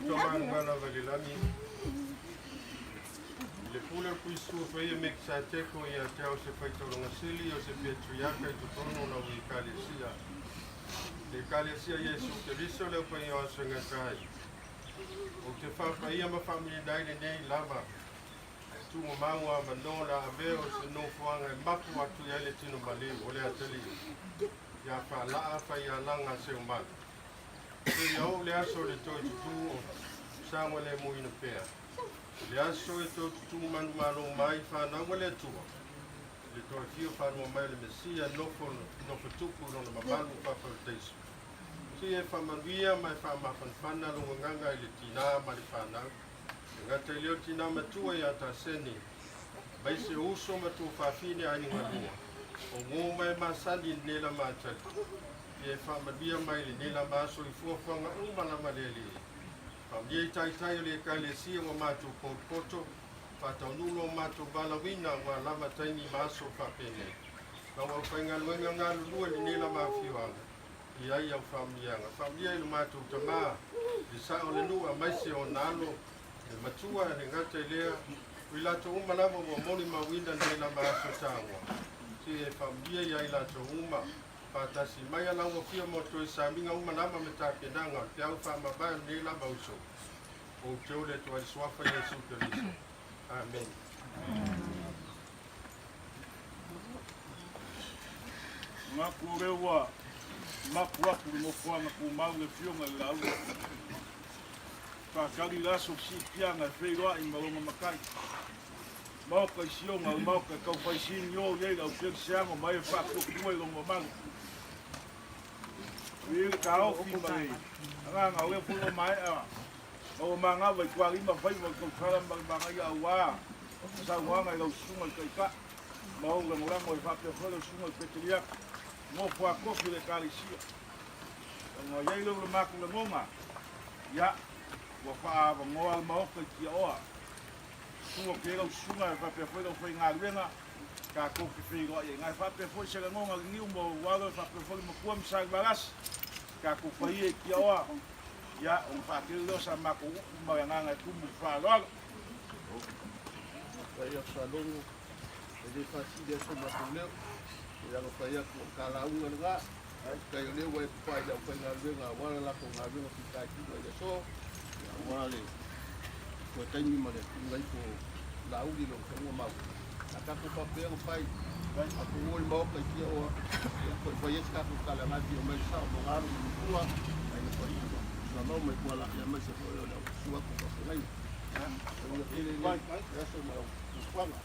matou Tama lava i le lagi, i le pule o Kristu faia Mekisateko ia te au se faitaulaga sili o se petriaka i totonu o lau Ekalesia. Le Ekalesia Iesu Keriso le aupaia o aso e gata ai. Ou te faapaia ma faamilina ai lenei lava tuumau avanoa le avea o se nofoaga e mapu atu i ai le tino maliu o le atalii ia faalaa faialaga seumalu. Seia oo le aso o le toe tutū o saogalemuina pea. I le aso e toe tutū manumalo mai fanau a le Atua, i le toe fio fanua mai o le Mesia nofo nofo tupu i lona mamalu faaparataiso. Seia e faamanuia ma e faamafanafana lou agaga i le tinā ma le fanau. E gata i lea o le tinā matua ia Taseni, aemaise o uso ma tuafafine a aiga lua, o uo ma e masani i lenei lama atalii. Ia e faamanuia mai i lenei lama aso i fuafuaga uma lava le Alii. Faamanuia i taitai o le Ekalesia ua matou potopoto, faataunuu lo matou valaauina aua lava taimi ma aso faapenei. Lau aufaigaluega galulue i lenei lava afioaga, i ai au faamanuiaga. Faamanuia i lo matou tama, le sao o le nuu aemaise ona alo, le matua, e le gata i lea, o i latou uma lava ua molimauina lenei lava aso taua. Seia e faamanuia ia i latou uma, faatasi mai a lau afio mo toe samiga uma lava ma tapenaga o le peau faamavae o lenei lava uso. Ou te ole atu ai i le suafa Iesu Keriso. Amene. Manatu o lea ua mapu atu i le nofoaga tumau le Afioga i le Lauga. Faatali le aso siipiaga e feiloai ma lona matai. Maota i Siona, o le maota e tau fai sinio i ai le au kerisiano ma e faatuatua i lona mamalu. E i ai le taofi ma le agaga o lea foi ua maea ma ua manava i tualima faiva o le tautala ma le manaia auā saunoaga i lau susuga i le Taitai ma ou lagolago e faapea foi lau susuga i le Peteriaka, nofo a tofi o le Ekalesia. Ona i ai lea o le matou lagona, ia, ua faaavanoa le Maota i Tiaoa. Susu atu i ai lau susuga e faapea foi lau faigaluega, tatou te feiloai ai. Na e faapea foi se lagona liniu ma ou alo e faapea foi le matua ma Saivalasi, tatou paia i Tiaoa, ia, ona faatele lea o sa matou upu ma le agaga e tumu i le faaaloalo. Fai atu faalogo, e le faasili ai so matou leo, e alofai atu o le ta lauga lena, faafetai o lea ua e papai i le aufaigaluega aua le latou galuega fitaituga i le aso, aua le toe taimi ma le tuuina ifo o Laauli i lona fanua mau. A tatou faapea ona fai, tatou o i le Maota i Tiaoa, ia toe fai ai se tatou tala na afio mai le sao ma alo ma matua, aiga paia ma Samoa mai Kuala, aemaise foi o le au susu atu o faafeagaiga. Manuia tele le aso ma lau fuafuaga.